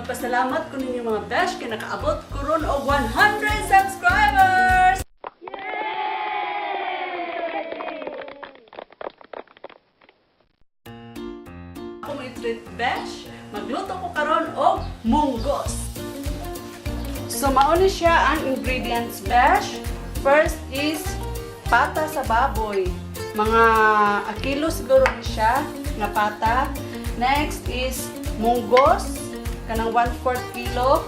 Magpasalamat ko ninyo, mga besh, kay nakaabot ko ron og 100 subscribers! Ako mo treat, besh, magluto ko karon og munggos. So mao ni siya ang ingredients, besh. First is pata sa baboy. Mga a kilo siguro ni siya nga pata. Next is munggos, kanang 1/4 kilo.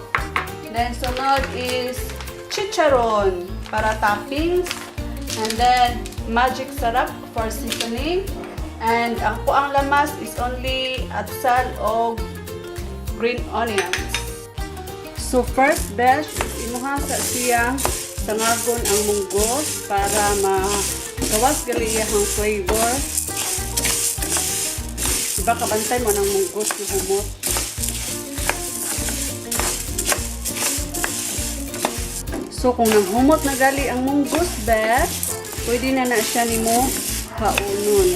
Then sunod is chicharon para toppings. And then Magic Sarap for seasoning. And ang kuang lamas is only atsal o green onions. So first, besh, is imuha sa siyang sangagon ang munggos para magawas gali iyang flavor. Diba kabantay mo ng munggos na humot? So kung nang humot na gali ang munggos, besh, pwede na na siya nimo kaunon.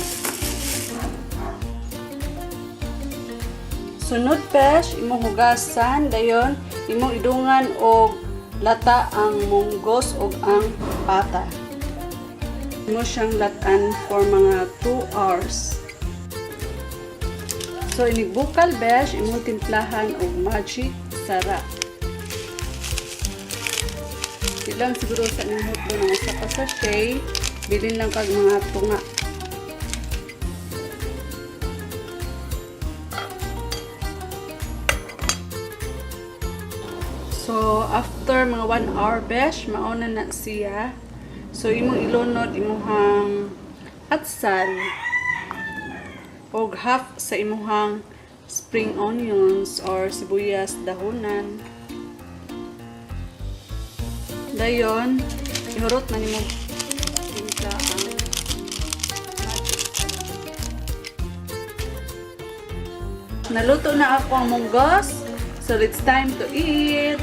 Sunod, besh, imong hugasan, dayon imong idungan og lata ang munggos og ang pata. Imo siyang latan for mga 2 hours. So inigbukal, besh, imong timplahan og Magic Sarap. Di lang siguro sa nimot ng usa ka sachet, bilin lang kag mga tunga. So after mga 1 hour, besh, mauna na siya. So imong ilunod imuhang atsal og half sa imuhang spring onions or sibuyas dahunan. Dayon, ihurot na nimo timpla ang Magic Sarap. Naluto na ako ang munggos. So it's time to eat.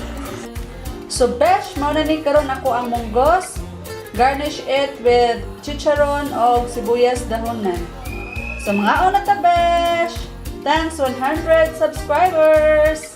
So besh, mao na ni karon ako ang munggos. Garnish it with chicharon o sibuyas dahonan. So mga una ta, besh. Thanks 100 subscribers.